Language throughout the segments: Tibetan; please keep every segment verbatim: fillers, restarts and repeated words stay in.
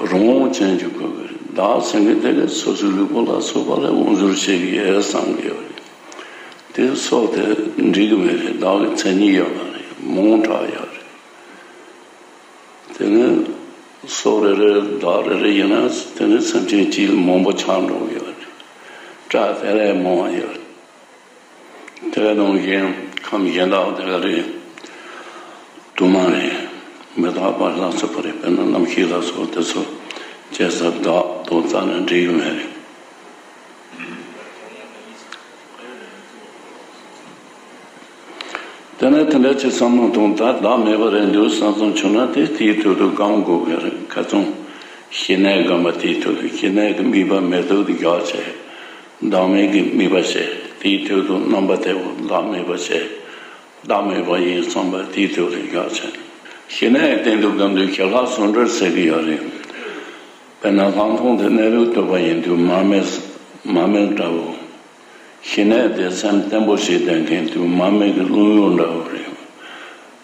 རང་དབང་ཅན་གྱི་དགོས་ཀྱི་རེད། བདག་ཟེར་མཁན་དེ་ག་སོ་སོའི་ལུས་པོ་ལ་སོགས་པ་ལ་དབང་བསྒྱུར་བྱེད་ཀྱི་ཡོད་བསམ་གྱི་ཡོད་རེད། དེ་སྲོག་དེ་འགྲིག་གི་མེད་རེད། བདག་གི་མཚན་ཉིད་ཡོད་མ་རེད། མང་དྲགས་ཡོད་རེད། དེ་ནི་སྲོག་རེ་རེ་བདག་རེ་རེ་ཡིན་ན་དེ་ནི་སེམས་ཅན་གཅིག་ལ་མང་པོ་ཆགས་འགྲོ་གི་ཡོད་རེད། སྐྲ་དེ་ལས་མང་བ་ཡོད་རེད། དེ་ནང་བཞིན་ཁམས་གཞན་དག་དེ་ག་རེད། དུ་མ་རེད། མི་རྟག་པ་ལ་སོགས་པ་རེད། དཔེར་ན་རྣམ་ཤེས་ལ་སོགས་དེ་ཚོ་བྱས་ཙང་བདག་དང་རྩ་ནས་འགྲིག་གི་མེད་རེད། དེ་ནས་དེ་འདྲ་ཅིག་བསམ་བློ་གཏོང་། ད་བདག་མེད་པ་རེད་འདུག་བསམ་བསམ་བྱུང་ན་དེ་དེའི་དོན་དུ་སྒོམ་དགོས་ཀྱི་རེད། ཁ་ཚོན་ཞི་གནས་སྒོམ་པ་དེའི་དོན་དུ། ཞི་གནས་ཀྱི་དམིགས་པ་མེ་ཏོག་ཏུ་བཞག་བྱས། བདག་མེད་ཀྱི་དམིགས་པ་བྱས། དེའི་དོན་དུ་རྣམ་པ་དེ་བོ་བདག་མེད་པ་བྱས། བདག་མེད་པ་ཡིན་བསམ་པ་དེའི་དོན་དུ་བཞག་བྱས། ཞི་གནས་སྟེང་དུ་སྒོམ་དུས་ཞི་ལྷག་ཟུང་འབྲེལ་ཟེར་གྱི་ཡོད་རེད། དཔེར་ན་ལྷག་མཐོང་དེ་གནས་ལུགས་རྟོགས་པ་ཡིན་དུས་མར་མེ། མར་མེ་འདྲ་བོ། ཞི་གནས་དེ་སེམས་བརྟན་པོ་ཞིག་ལྡན་མཁན་དུས་མར་མེ་གི་རླུང་གཡུག་འདྲ་བོ་རེད།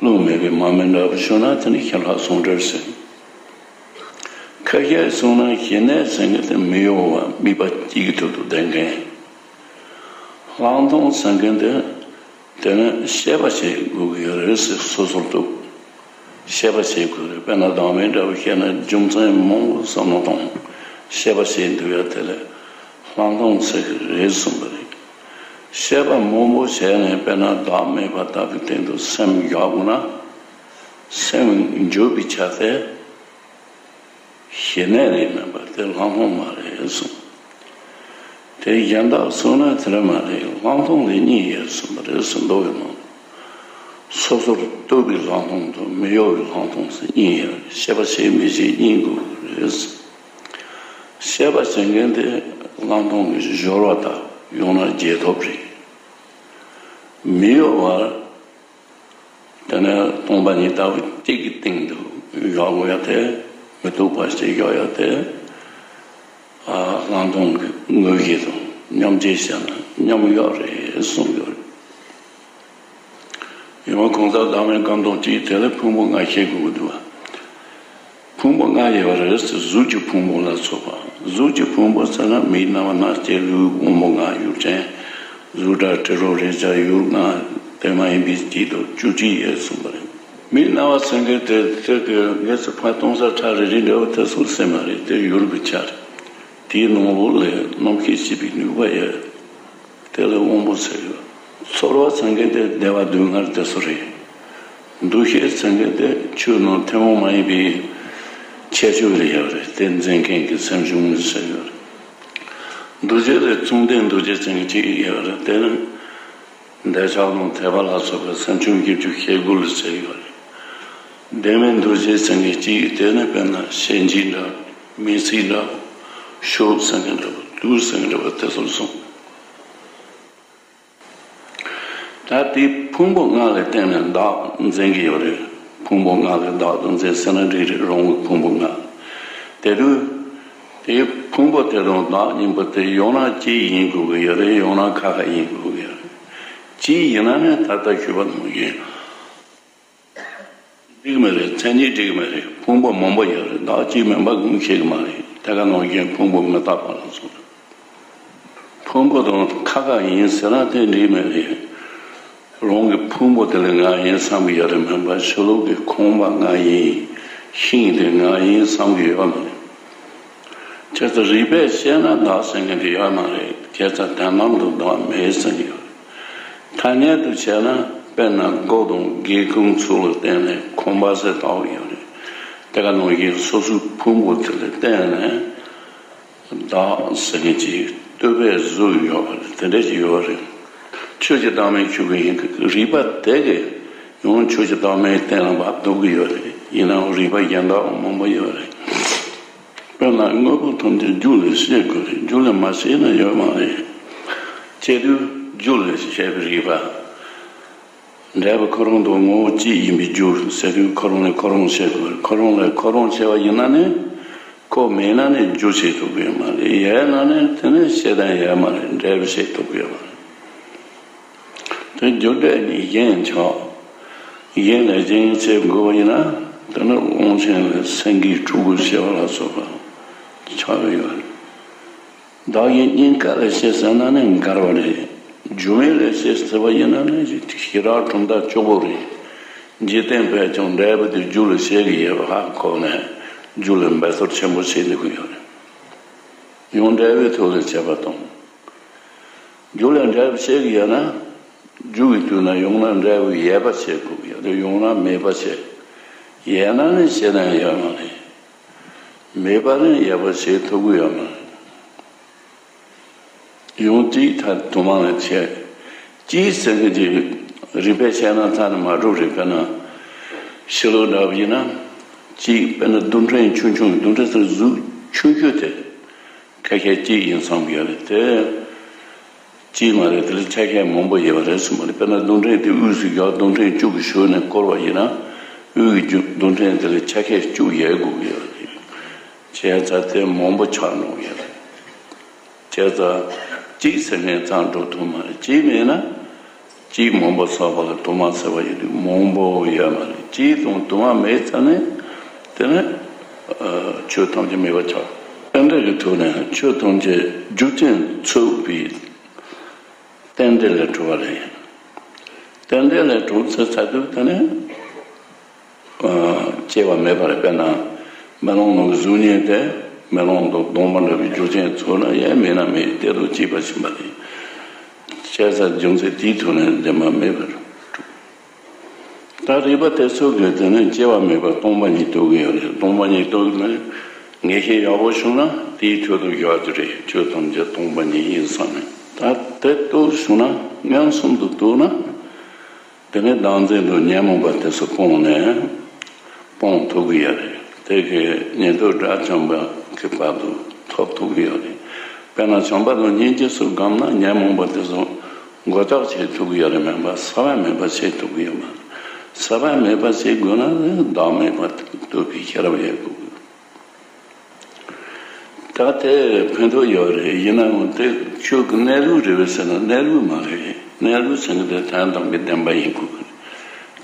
རླུང་མེད་པའི་མར་མེ་འདྲ་བོ་བྱུང་ན་དེ་ནི་ཞི་ལྷག་ཟུང་འབྲེལ་ཟེར། ཁ་ཤས་གསུངས་ན་ཞི་གནས་ཟེར་མཁན་དེ་མི་གཡོ་བ་དམིགས་པ་གཅིག་གི་ཐོག་ཏུ་ལྡན་མཁན། ལྷག་མཐོང་ཟེར་མཁན་དེ། དེ་ནི་ཤེས་པ་བྱེད་དགོས་ཀྱི་ཡོད་རེད་ཟེར། སོ་སོར་རྟོག་ཤེས་པ་བྱེད་དགོས་རེད། དཔེར་ན་བདག་མེད་འདྲ་བོ་བཤད་ན་རྒྱུ་མཚན་མང་པོ་བསམ་བློ་གཏོང་། ཤེས་པ་བྱེད་འདུག་ཡ་དེ་ལ་ལྷག་མཐོང་ཟེར་གྱི་རེད་གསུངས་པ་རེད། ཤེས་པ་མང་པོ་བྱས་ནས་དཔེར་ན་བདག་མེད་པ་ལྟ་བུའི་སྟེང་དུ་སེམས་བཞག་དགོས་ན། སེམས་འཇོག་པའི་ཆ་དེ། ཞི་གནས་རེད་མིན་པ་དེ་ལྷག་མཐོང་མ་རེད་གསུངས། དེ་གཞན་དག་གསུངས་ན་དེ་འདྲ་མ་རེད། ལྷག་མཐོང་དེ་གཉིས་ཡོད་གསུངས་པ་རེད་ཟེར། མདོ་ཡི་ནང་སོ་སོར་རྟོག་པའི་ལྷག་མཐོང་དང་མི་གཡོ་བའི་ལྷག་མཐོང་ཟེར་གཉིས་ཡོད་རེད། ཤེས་པ་བྱེད་མི་བྱེད་གཉིས་དགོས་ཀྱི་རེད་ཟེར། ཤེས་པ་བྱེད་མཁན་དེ་ལྷག་མཐོང་གི་སྦྱོར་བ་དང་ཡང་ན་རྗེས་ཐོབ་རེད། མི་གཡོ་བར། དེ་ནས་སྟོང་པ་ཉིད་ལྟ་བུ་གཅིག་གི་སྟེང་དུ་བཞག་དགོས་ཡ་དེ། མི་སྡུག་པ་ཞིག་བཞག་ཡ་དེ། ཨ། ལྷག་མཐོང་གི་དངོས་གཞི་དང་མཉམ་བརྗེ་བྱས་ན་མཉམ་ཡོད་རེད་གསུངས་ཡོད་རེད། ཡང་གང་ཟག་བདག་མེད་སྒོམ་སྟངས་གཅིག་དེ་ལ་ཕུང་པོ་ལྔ་ཤེས་དགོས་ཀྱི་འདུག་བ། ཕུང་པོ་ལྔ་ཡོད་རེད་ཟེར། གཟུགས་ཀྱི་ཕུང་པོ་ལ་སོགས་པ། གཟུགས་ཀྱི་ཕུང་པོ་ཟེར་ན་མིག་རྣ་བ་སྣ་ལྕེ་ལུས་དབང་པོ་ལྔ། ཡུལ་ཅན་གཟུགས་སྒྲ་དྲི་རོ་རེག་བྱ་ཡུལ་ལྔ་དེ་མ་ཡིན་པའི་སྟེང་དུ་བཅུ་གཅིག་ཡོད་གསུངས་པ་རེད། མིག་རྣ་བ་ཟེར་མཁན་དེ་དེ་གི་ངེས་སུ་ཕར་གཏོང་ས་ཁྲ་རེ་རེ་འདྲ་བོ་དེ་ཚོ་ཟེར་མ་རེད། དེ་ཡུལ་གྱི་ཆ་རེད། དེའི་ནང་ལོགས་ལ་རྣམ་ཤེས་སྐྱེད་པའི་ནུས་པ་ཡོད། དེ་ལ་དབང་པོ་ཟེར་ཡོད། ཚོར་བ་ཟེར་མཁན་དེ་བདེ་བ་སྡུག་བསྔལ་དེ་ཚོ་རེད། འདུ་ཤེས་ཟེར་མཁན་དེ་ཆོས་རྣམས་ཐུན་མོང་མ་ཡིན་པའི་ཁྱད་ཆོས་ལ་ཡོད་རེད། དེ་འཛིན་མཁན་གྱི་སེམས་བྱུང་ཟེར་ཡོད་རེད། འདུ་བྱེད་ལ་མཚུངས་ལྡན་འདུ་བྱེད་ཟེར་མཁན་གཅིག་ཡོད་རེད། དེ་ནི་འདོད་ཆགས་དང་དད་པ་ལ་སོགས་པའི་སེམས་བྱུང་བཞི་བཅུ་ཞེ་དགུ་ལ་ཟེར་ཡོད་རེད། བདེན་མེད་འདུ་བྱེད་ཟེར་མཁན་གཅིག་དེ་ནི་དཔེར་ན་ཞེན་ཆེན་འདྲ། མི་ཚེ་འདྲ། ཕྱོགས་ཟེར་མཁན་འདྲ་བ། དུས་ཟེར་མཁན་འདྲ་བ་དེ་ཚོར་སོང་། ད་དེ་ཕུང་པོ་ལྔ་ལ་བརྟེན་ནས་བདག་འཛིན་གྱི་ཡོད་རེད། ཕུང་པོ་ལྔ་ལ་བདག་ཏུ་འཛིན་ཟེར་ན་འགྲིག་རེད། རང་གི་ཕུང་པོ་ལྔ། དེ་དུས་དེའི་ཕུང་པོ་དེ་དང་བདག་གཉིས་པོ་དེ་ཡང་ན་གཅིག་ཡིན་དགོས་ཀྱི་ཡོད་རེད། ཡང་ན་ཁ་ཁ་ཡིན་དགོས་ཀྱི་ཡོད་རེད། གཅིག་ཡིན་ན་ནི་ད་ལྟ་ཞུས་པ་ནང་བཞིན། འགྲིག་མི་རེད། མཚན་ཉིད་འགྲིག་མི་རེད། ཕུང་པོ་མང་པོ་ཡོད་རེད། བདག་གཅིག་མིན་པ་ངོ་ཤེས་ཀྱི་མ་རེད། དེ་ག་ནང་བཞིན་ཕུང་པོ་མི་རྟག་པ་ལ་སོགས་རེད། ཕུང་པོ་དང་ཁ་ཁ་ཡིན་ཟེར་ན་དེ་འགྲིག་མི་རེད། རང་གི་ཕུང་པོ་དེ་ལ་ང་ཡིན་བསམ་གྱི་ཡོད་རེད་མིན་པ། ཕྱི་ལོགས་ཀྱི་ཁང་པ་ང་ཡིན། ཤིང་དེ་ང་ཡིན་བསམ་གྱི་ཡོད་མ་རེད། ཁྱེད་ཚོ་རིགས་པས་དཔྱད་ན་བདག་ཟེར་མཁན་དེ་ཡོད་མ་རེད། ཁྱེད་ཚོ་དོན་དམ་དུ་བདག་མེད་ཟེར་གྱི་ཡོད་རེད། ཐ་སྙད་དུ་བྱས་ན་དཔེར་ན་སྒོ་དང་སྒེའུ་ཁུང་ཚོ་ལ་བརྟེན་ནས་ཁང་པ་ཟེར་བཏགས་ཡོད་རེད། དེ་ག་ནང་བཞིན་སོ་སོའི་ཕུང་པོ་དེ་ལ་བརྟེན་ནས་བདག་ཟེར་མཁན་གྱི་བསྟོད་པའི་གཟུགས་ཡོད་པ་རེད། དེ་འདྲ་ཞིག་ཡོད་རེད། ཆོས་ཀྱི་བདག་མེད་ཞུ་གི་ཡིན་གྱི། རིགས་པ་དེ་གས་ཡང་ཆོས་ཀྱི་བདག་མེད་གཏན་ལ་ཕབ་ཐུབ་ཀྱི་ཡོད་རེད། ཡིན་ནའང་རིགས་པ་གཞན་དག་མང་པོ་ཡོད་རེད། དཔེར་ན་དངོས་པོ་ཐམས་ཅད་རྒྱུ་ལས་སྐྱེ་དགོས་རེད། རྒྱུ་ལས་མ་སྐྱེས་ན་ཡོད་མ་རེད། སྐྱེ་དུས་རྒྱུ་ལས་སྐྱེས་པའི་རིགས་པ། འབྲས་བུ་ཁོ་རང་དང་ངོ་བོ་གཅིག་ཡིན་པའི་རྒྱུ་ཟེར་དུས་ཁོ་རང་ལས་ཁོ་རང་སྐྱེ་དགོས་རེད། ཁོ་རང་ལས་ཁོ་རང་སྐྱེ་བ་ཡིན་ན་ནི་ཁོ་མེད་ན་ནི་རྒྱུ་སྐྱེ་ཐུབ་ཀྱི་ཡོད་མ་རེད། ཡོད་ན་ནི་དེ་ནི་སྐྱེ་དོན་ཡོད་མ་རེད། འབྲས་བུ་སྐྱེ་ཐུབ་ཀྱི་ཡོད་མ་རེད། དེ་རྒྱུ་འབྲས་གཉིས་གཞན་ཆགས། གཞན་ལས་གཞན་སྐྱེ་དགོས་པ་ཡིན་ན་ དེ་ནི་ཀློང་ཆེན་ལས་སེང་གེའི་ཕྲུ་གུ་ཞེས་པ་ལ་སོགས་པ་ཆགས་ཡོད་རེད། བདག་གིས་སྙིང་ག་ལས་སྐྱེས་ཟེར་ན་ནི་མགར་བ་རེད། རྒྱུ་མེད་ལས་སྐྱེས་ཟེར་བ་ཡིན་ན་ནི་ཞེ་དྲག་གྲུབ་མཐའ་སྐྱོ་པོ་རེད། འཇིག་རྟེན་པས་ཀྱང་འབྲས་བུ་དེ་རྒྱུ་ལ་བྱེད་ཀྱི་ཡོད་པ་ཧ་གོ་ནས་རྒྱུ་ལ་འབད་རྩོལ་ཆེན་པོ་བྱེད་འདོད་ཀྱི་ཡོད་རེད། ཡང་འབྲས་བུའི་ཐོག་ལ་བྱེད་པ་དང་། རྒྱུ་ལ་འབྲས་བུ་བྱེད་ཀྱི་ཡོད་ན། རྒྱུ་གི་དུས་ན་ཡང་ན་འབྲས་བུ་ཡོད་པ་བྱེད་དགོས་ཀྱི་ཡོད་རེད། ཡང་ན་མེད་པ་བྱེད། ཡོད་ན་ནི་བྱེད་ན་ཡོད་མ་རེད། མེད་པ་ནི་ཡོད་པ་བྱེད་ཐུབ་ཀྱི་ཡོད་མ་རེད། ཡང་གཅིག་ཐ་དུ་མ་ལ་བྱེད། གཅིག་ཟེར་མཁན་གྱི་རིགས་པས་བཤད་ན་ཚར་ནས་མ་གྲུབ་རེད། དཔེར་ན་ཕྱི་ལོགས་འདྲ་བ་ཡིན་ན། གཅིག་དཔེར་ན་རྡུལ་ཕྲན་ཆུང་ཆུང་། རྡུལ་ཕྲན་ཟེར་གཟུགས་ཆུང་ཆུང་དེ། ཁ་ཤས་གཅིག་ཡིན་བསམ་གྱི་ཡོད་རེད་དེ། གཅིག་མ་རེད། དེ་ལ་ཆ་ཤས་མང་པོ་ཡོད་པ་རེད་གསུངས་པ་རེད། དཔེར་ན་རྡུལ་ཕྲན་དེ་དབུས་སུ་བཞག་རྡུལ་ཕྲན་བཅུ་གི་ཞོལ་ནས་བསྐོར་བ་ཡིན་ན། དབུས་ཀྱི་རྒྱུ་རྡུལ་ཕྲན་དེ་ལ་ཆ་ཤས་བཅུ་ཡོད་དགོས་ཀྱི་ཡོད་རེད། བྱས་ཙང་དེ་མང་པོ་ཆགས་འགྲོ་གི་ཡོད་རེད། བྱས་ཙང་གཅིག་ཟེར་མཁན་ཙམ་འགྲོ་ཐུབ་མ་རེད། གཅིག་མེད་ན། གཅིག་མང་པོ་བསགས་པ་ལ་དུ་མ་ཟེར་བ་ཡིན་དུས་མང་པོ་ཡོད་མ་རེད། གཅིག་དང་དུ་མ་མེད་ཙང་ནས་དེ་ནི་ཆོས་ཐམས་ཅད་མེད་པར་ཆགས། རྟེན་འབྲེལ་གྱི་ཐོག་ནས་ཆོས་ཐམས་ཅད་རྒྱུ་ཅན་ཚུགས་པའི་རྟེན་འབྲེལ་ལས་གྲུབ་པ་རེད། རྟེན་འབྲེལ་ལས་གྲུབ་ཚེ་ཚ་དུས་དེ་ནི། སྐྱེ་བ་མེད་པ་རེད། དཔེར་ན་མེ་ལོང་ནང་གི་གཟུགས་བརྙན་དེ་མེ་ལོང་དང་སྟོང་པ་འདྲ་བའི་རྒྱུ་ཅན་ཚོ་ན་ཡང་མེད་ན་མེད་དེ་དང་གཅིག་པ་ཕྱིན་པ་རེད། བྱས་ཙང་རྒྱུ་མཚན་དེའི་ཐོག་ནས་བདེན་པ་མེད་པར་གྲུབ། ད་རིགས་པ་དེ་ཚོ་གིས་དེ་ནི་སྐྱེ་བ་མེད་པར་སྟོང་པ་ཉིད་རྟོགས་ཀྱི་ཡོད་རེད། སྟོང་པ་ཉིད་རྟོགས་ཀྱི་མེད། ངེས་ཤེས་ཡག་པོ་བྱུང་ན་དེའི་ཁྲོད་དུ་བཞག་རྒྱུ་རེད། ཆོས་ཐམས་ཅད་སྟོང་པ་ཉིད་ཡིན་བསམ་ནས། ད་དེ་རྟོགས་བྱུང་ན་མངོན་སུམ་དུ་རྟོགས་ན། དེ་ནས་བདག་འཛིན་དང་ཉོན་མོངས་པ་དེ་ཚོ་སྤངས་ནས། སྤོང་ཐུབ་ཀྱི་ཡོད་རེད། དེ་གི་ཉན་ཐོས་དགྲ་བཅོམ་པ་གི་བར་དུ་ཐོབ་ཐུབ་ཀྱི་ཡོད་རེད། དཔེར་ན་བྱམས་པ་དང་སྙིང་རྗེ་སོགས་སྒོམ་ན་ཉོན་མོངས་པ་དེ་ཚོ་མགོ་བཏགས་བྱེད་ཐུབ་ཀྱི་ཡོད་རེད་མིན་པ། ས་བོན་མེད་པ་བྱེད་ཐུབ་ཀྱི་ཡོད་མ་རེད། ས་བོན་མེད་པ་བྱེད་དགོས་ན་བདག་མེད་པ་ཐོབ་པའི་ཤེས་རབ་ཡོད་དགོས། ད་དེ་ཕན་ཐོགས་ཡོད་རེད། ཡིན་ནའང་དེ་ཆོས་ཀྱི་གནས་ལུགས་རེད་པས་ཟེར་ན་གནས་ལུགས་མ་རེད། གནས་ལུགས་ཟེར་མཁན་དེ་དོན་དམ་གྱི་བདེན་པ་ཡིན་དགོས་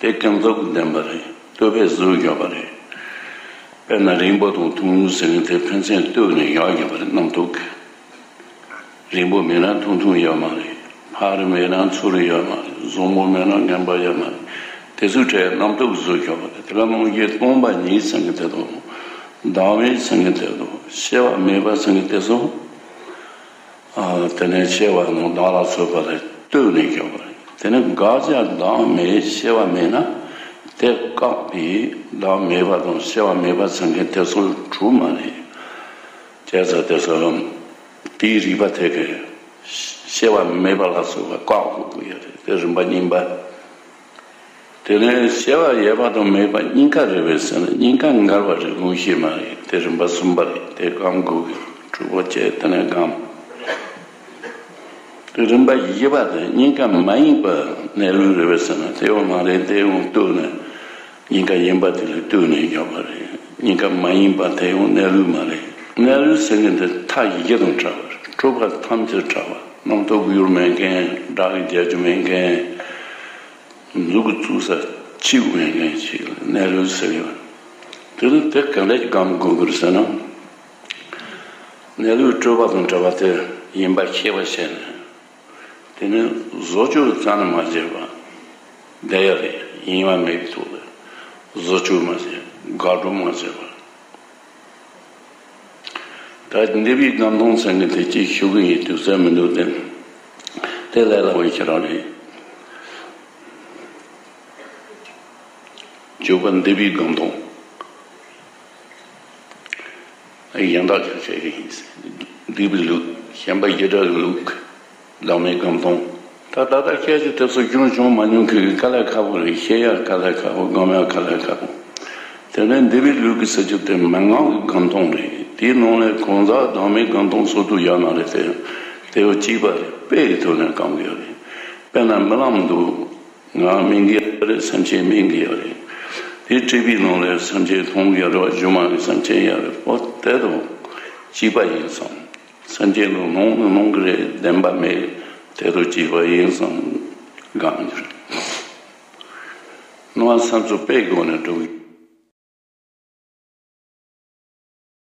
ཀྱི་རེད། དེ་ཀུན་རྫོབ་ཀྱི་བདེན་པ་རེད། བསྟོད་པས་བཟོས་བཞག་པ་རེད། དཔེར་ན་རིང་པོ་དང་ཐུང་ངུ་ཟེར་མཁན་དེ་ཕན་ཚུན་བསྟོད་ནས་བཞག་བཞག་པ་རེད། རྣམ་རྟོག་གིས། རིང་པོ་མེད་ན་ཐུང་ཐུང་ཡོད་མ་རེད། འཕར་མེད་ན་ཚུར་ཡོད་མ་རེད། བཟང་པོ་མེད་ན་ངན་པ་ཡོད་མ་རེད། དེ་ཚོའི་གྲས་རྣམ་རྟོག་བཟོས་ཡོད་མ་རེད། དེ་ག་རྣམ་འགྱུར་སྟོང་པ་ཉིད་ཟེར་མཁན་དེ་དང་། བདག་མེད་ཟེར་མཁན་དེ་དང་། སྐྱེ་བ་མེད་པ་ཟེར་མཁན་དེ་ཚོ། ཨ། དེ་ནས་སྐྱེ་བ་དང་བདག་ལ་སོགས་པ་ལ་ལྟོས་ནས་ཡོད་པ་རེད། དེ་ནས་དགག་བྱ་བདག་མེད་སྐྱེ་བ་མེད་ན། དེ་བཀག་པའི་བདག་མེད་པ་དང་སྐྱེ་བ་མེད་པ་ཟེར་མཁན་དེ་ཚོ་གྲུབ་མ་རེད། བྱས་ཙང་དེ་ཚོ། དེའི་རིགས་པ་དེ་གིས་སྐྱེ་བ་མེད་པ་ལ་སོགས་པ་བཀག་དགོས་ཀྱི་ཡོད་རེད། དེ་རིམ་པ་གཉིས་པ། དེ་ནས་སྐྱེ་བ་ཡོད་པ་དང་མེད་པ་གཉིས་ཀ་རེད་པས་ཟེར་ན་གཉིས་ཀ་འགལ་བ་རེད། དངོས་གཞི་མ་རེད། དེ་རིམ་པ་གསུམ་པ་རེད། དེ་སྒོམ་དགོས་ཀྱི་རེད། དྲུག་པ་བྱས་དེ་ནས་སྒོམ། དེ་རིམ་པ་བཞི་པ་དེ་གཉིས་ཀ་མ་ཡིན་པ་གནས་ལུགས་རེད་པས་ཟེར་ན་དེ་ཡང་མ་རེད། དེ་ཡང་ལྟོས་ནས། གཉིས་ཀ་ཡིན་པ་དེ་ལ་ལྟོས་ནས་བཞག་པ་རེད། གཉིས་ཀ་མ་ཡིན་པ་དེ་ཡང་གནས་ལུགས་མ་རེད། གནས་ལུགས་ཟེར་མཁན་དེ་མཐའ་ཡི་གེ་དང་བྲལ་བ་རེད། གྲུབ་པ་ཐམས་ཅད་བྲལ་བ། རྣམ་རྟོག་གི་ཡུལ་མེད་མཁན། སྒྲ་གི་རྒྱལ་རྒྱུ་མེད་མཁན། གཟུགས་ཀྱི་ཚུགས་ས་གཅིག་མེད་མཁན་ཞིག་ལ་གནས་ལུགས་ཟེར་གི་ཡོད། དེ་ནི་དེ་ག་འདྲ་ཞིག་སྒོམ་དགོས་ཀྱི་རེད་ཟེར་ན། གནས་ལུགས་གྲུབ་པ་དང་བྲལ་བ་དེ་ཡིན་པ་ཤེས་པ་བྱས་ནས། དེ་ནི་བཟོ་བཅོས་རྩ་ནས་མ་བྱས་པ། བསྡད་ཡ་རེད། ཡིན་པ་མེད་པའི་ཐོག་ལ་བཟོ་བཅོས་མ་བྱས། དགག་སྒྲུབ་མ་བྱས་པ། ད་འདས་པའི་སྒོམ་སྟངས་ཟེར་མཁན་དེ་ཅིག་ཞུ་གི་ཡིན། དུས་ཚོད་མི་འདུག་སྟེ། དེ་ལས་སླ་བའི་ཁྱེད་རང་རེད། བརྗོད་པ་འདས་པའི་སྒོམ་སྟངས། ཡང་དག་ཅིག་བྱེད་ཀྱི་ཡིན། འདས་པའི་ལུགས། ཞེན་པ་བརྒྱད་དགྲ་གི་ལུགས། བདག་མེད་སྒོམ་སྟངས། ད་ད་ལྟ་སྐད་ཆ་དེ་ཚོ་བྱུང་བྱུང་མ་མྱོང་མཁན་གྱི་དཀའ་ལས་ཁག་པོ་རེད། བཤད་ཡ་དཀའ་ལས་ཁག་པོ། སྒོམ་ཡ་དཀའ་ལས་ཁག་པོ། དེ་ནས་འདས་པའི་ལུགས་ཀྱི་ཟེར་རྒྱུ་དེ་མན་ངག་གི་སྒོམ་སྟངས་རེད། དེའི་ནང་ལས་གང་ཟག་བདག་མེད་སྒོམ་སྟངས་སོ་སོ་ཡོད་མ་རེད་དེ། དེ་བ་གཅིག་པ་རེད། དཔེ་ཡི་ཐོག་ནས་སྒོམ་གི་ཡོད་རེད། དཔེར་ན་རྨི་ལམ་དུ། ངག་སྨྲེང་གི་ཡོད་རེད། སེམས་ཅན་སྨྲེང་གི་ཡོད་རེད། དེ་སྲིད་པའི་ནང་ལ་སེམས་ཅན་མཐོང་གི་ཡོད་རེད་བ། སྒྱུ་མ་གི་སེམས་ཅན་ཡོད་རེད། ཨོ་དེ་དང་གཅིག་པ་ཡིན་བསམ། སེམས་ཅན་དང་སྣང་ནི་སྣང་གི་རེད། བདེན་པ་མེད། དེ་དང་གཅིག་པ་ཡིན་བསམ་སྒོམ་རྒྱུ་རེད། སྣང་བ་སེམས་ཚོར་དཔེའི་སྒོ་ནས་འགྲོ་གི།